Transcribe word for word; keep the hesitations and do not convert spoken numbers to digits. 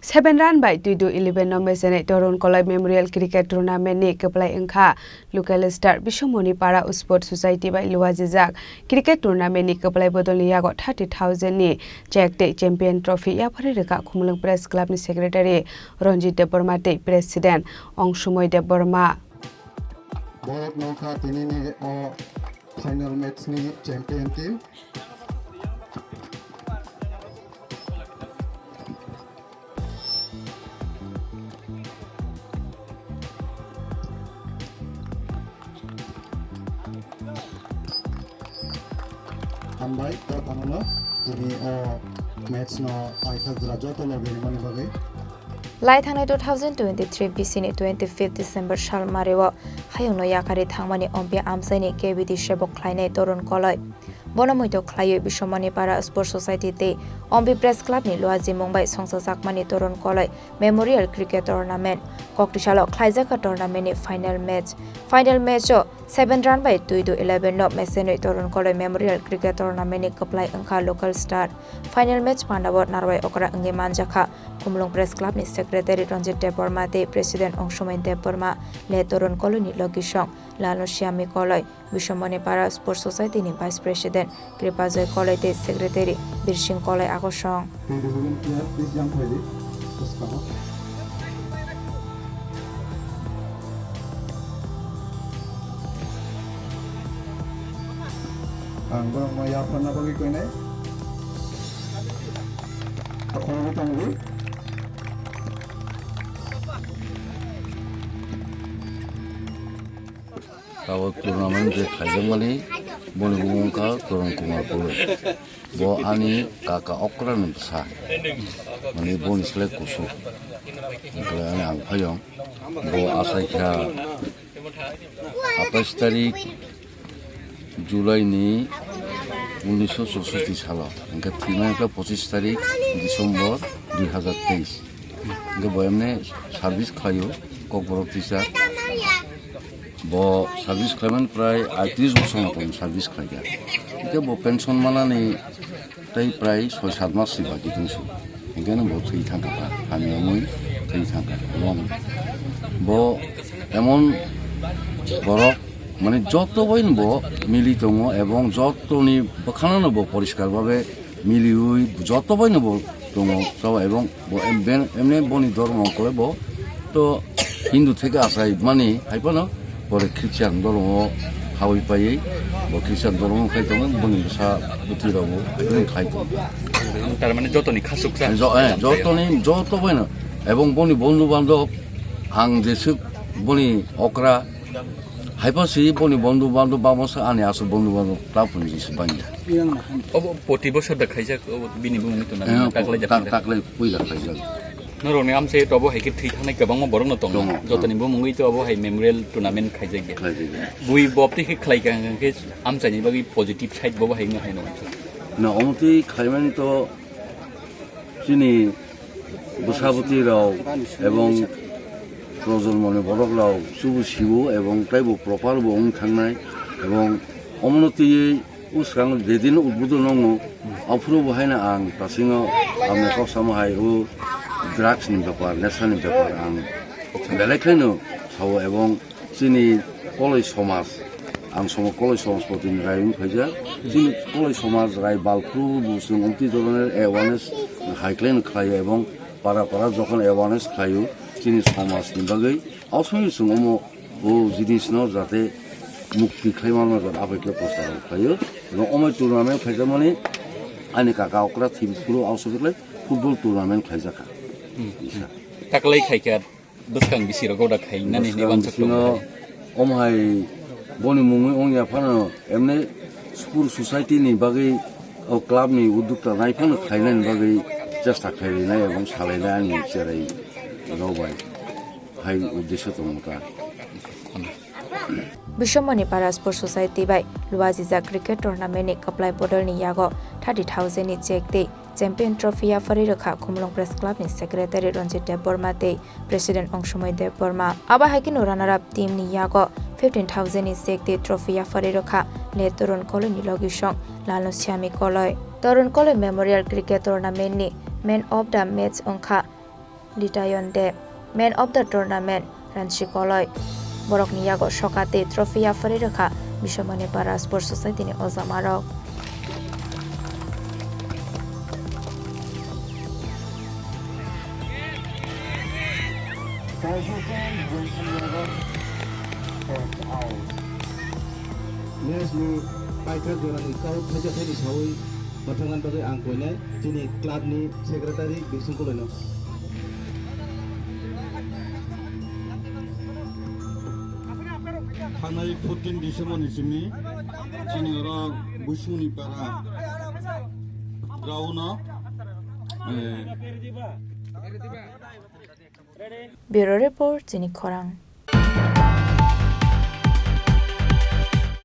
Seven run bai twi do eleven no mechenwi Torun Koloi Memorial Cricket Tournament ni kwplai wngkha. Local star Bisomoni Para Sport Society bai luajijak cricket tournament ni kwplai bodol ni yago thirty thousand ni cheque tei champion trophy yapharwi rwkha Khumulwng Press Club ni secretary Ranjit Debbarma tei president Ongsumoi Debbarma. Borok nongkha tinini o final match ni champion team. Hambai, ta tangno, tini o match no paithak jora joto logi rimani bagwi. Lai thangnai two thousand twenty-three B C ni twenty-fifth December sal mario hayungno yakari thangmani Ompia amchaini K B D sebok khlainai Torun Koloi. Bono muitok khlaiwi Bisomoni Para Sports Society tei Ombi Press Club ni luajimung bai songchajakmani Torun Koloi Memorial Cricket Tournament. Koktisalo khlaijak kha tournament ni final match. Final match o seven run bai twi do eleven no mechenwi Torun Koloi Memorial Cricket Tournament ni kwplai wngkha local star. Final match pandao narwai okra wngwi manjakha Khumulwng Press Club ni secretary Ranjit Debbarma tei president Ongsumoi Debbarma le Torun Koloi ni logisong Lalo Siami Koloi. Bisomoni Para Sports Society ni Vice President Kripajoy Koloi tei Secretary Birsing Koloi agosong. Tei rihugin player, please jump khaidi. Bwskango. Ang borokno yapharna bagwi koinai. Khoroknwi tongdi. Tabuk tournament je khaijakmani, boni bumung wngkha Torun Kumar Koloi. Bo ani kaka okra ni bwsa, mani boni slai kusu. Hwnkhe ani ang phaiyong, bo asai kha atais tarik July ni unisho chousotti salo, hwnkhe thwimani khe pochis tarik December dui hazar teis. Hwnkhe bo emne service khlaio, Kokborok teacher. Bo service khlaimani prai aitris bosor motom service khlaikha. Hwnkhe bo pension manani tei prai soi sat mas ni baki tongsu. Hwnkhe no bo thwi thangkha ta, hamya wngwi thwi thangkha. Ebong bo emon borok, mane, joto bai no bo mili tongo ebong jotoni bwkhano no bo poriskar babe miliui joto bai no bo tongo. Tabo ebong bo em-, ben-, emne boni dhormo hwnkhe bo to Hindu theke achai mani hai phano pore Christian dhormo hawi paiwi bo Christian dhormo khai tongo, boni bwsa bwtwi rok bo hai phano khai tongo. Tar mane jotoni khasuksa. Jo-, eh, jotoni, joto bai no ebong boni bondhu bandhab ang jesuk boni okra Haiphasi boni bondhu bandhab bangmasa ani aswk bondhu bandhab ta phunjisi bangya. Obo poti bosor da khaijak, obo bini bumungni tournament Eh, taklai tak-, jakhai. Taklai puila khaijak. Norokni amchai to obo hai khe thwi thangnai kwbangma borokno tongo. Tongo, Jotoni tongo. Bumungwi to obo hai memorial tournament khaijak ya. Khaijak ya. Bui bopti khe khlai kha hwnkhe amchaini bagwi positive side bo hai wngwi hai no. Na, omo twi khlaimani to Chini bwsabwtwi rok ebong projonmoni borok rok chubu sibo ebong teibo proper bo wng thangnai ebong omono twiwi usrang jedino udbodon wngo aphuru bo haino ang tasingo amni kok samo hai o drugs ni bepar, nesha ni bepar ang belai khaino sao ebong Chini Koloi somaj, ang somo Koloi somaj poti ni rai wng khaijak. Chini Koloi somaj rai balkhru bo chwng omtwi dhoroner awareness hai khlai no khlaio ebong para para jokhon awareness khlaio chini somaj ni bagwi, o somoi chwng omo o jinis no jate mukti khlai manma jat aphai khe prochar khlaio. Ebong omo tournament khaijakmani ani kaka okra thim phuru auso khe football tournament khaijakha. Taklai khaikha. Bwskang bisi rogo da khai nani hinwi Bwskang wansuk bisingo tongo. Omo hai boni mungwi wngya phano emne Spur Society ni bagwi o club ni uddukta nai phano khlainani bagwi chesta khlai rinai ebong salainai ani cherai rok bai hai uddesyo tongo ta. Bisomoni Para Sports Society bai luajijak cricket tournament ni kwplai bodol ni yago thirty thousand ni cheque tei Champion Trophy yapharwi rwkha Khumulwng Press Club ni Secretary Ranjit Debbarma tei President Ongsumoi Debbarma. Abo hai kheno runner up team ni yago fifteen thousand ni cheque tei trophy yapharwi rwkha le Torun Koloi ni logisong Lalno Siami Koloi. Torun Koloi Memorial Cricket Tournament ni Man of the Match wngkha Ditayon Deb, Man of the Tournament, Ranchi Koloi. Borokni yago soka tei trophy yapharwi rwkha Biswamani Para Sports Society ni ojamarok. Match ni paithak jorani kau thaisa thaini sawi mwthangna bagwi ang koinai chini club ni secretary Birsing Koloino. Thangnai fourteen December ni simi chini oro Buisumuni Para ground o, eh, Bureau Report, chini khorang.